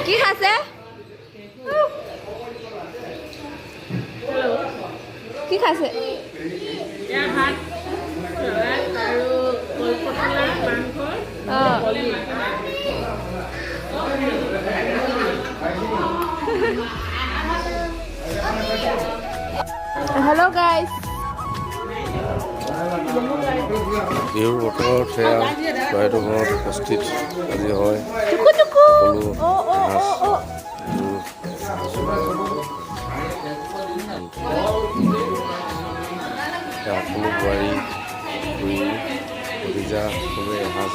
কি খাইছে? কি খাইছে? এয়া ভাত আৰু কলপচলা, মাংস। অঁ। হেল্ল' গাইজ, বিহুৰ বতৰত সেয়া চৰাইদেউ ঘৰত উপস্থিত আজি হয়। টুকু টুকু। সকলো অ' অ' অ' অ'। সকলো বোৱাৰী, খুৰী, ভতিজা সকলোৱে এসাঁজ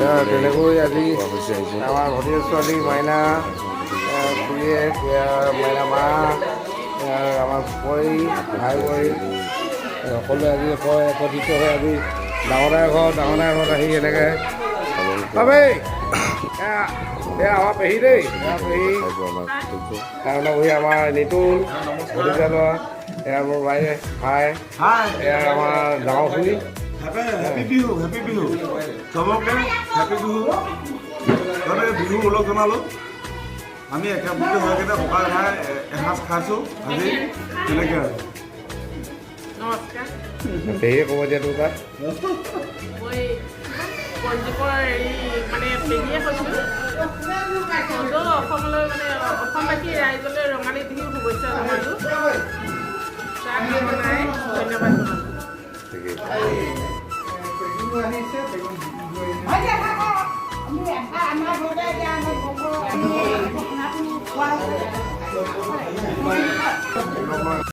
এয়া তেনেকৈ আজি খোৱা হৈছে আহিছোঁ। আমাৰ ভতিজা ছোৱালী মাইনা, খুৰীয়েক, এয়া মাইনা মা, এয়া আমাৰ বোৱাৰী, ভাই বোৱাৰী সকলোৱে আজি একত্ৰিত হৈ আজি ডাঙৰ দাদাৰ ঘৰত আহি এনেকৈ বাবেই এয়া এয়া আমাৰ পেহী দেই, এয়া পেহী। খাই আমাৰ কৰ্তব্য। তাৰমানে বহি আমাৰ নিতুল ভতিজা ল'ৰা, এয়া মোৰ ভাই, এয়া আমাৰ ডাঙৰ খুৰী। হেপী বিহু, হেপী বিহু চবকে, হেপী বিহু। ততে বিহু ওলগ জনালোঁ। আমি একেলগে হৈ কেনে ককাই ভাই এসাঁজ খাইছোঁ আজি তেনেকৈ আৰু। নমস্কাৰ। পেহীয়ে ক'ব এতিয়া তোৰ তাত। মই পঞ্জীপৰ হেৰি মানে পেহীয়ে কৈছোঁ। সদৌ অসমলৈ, মানে অসমবাসী ৰাইজলৈ ৰঙালী বিহুৰ শুভেচ্ছা জনালোঁ। তাৰ কামনাই ধন্যবাদ জনালোঁ। ঠিকেই।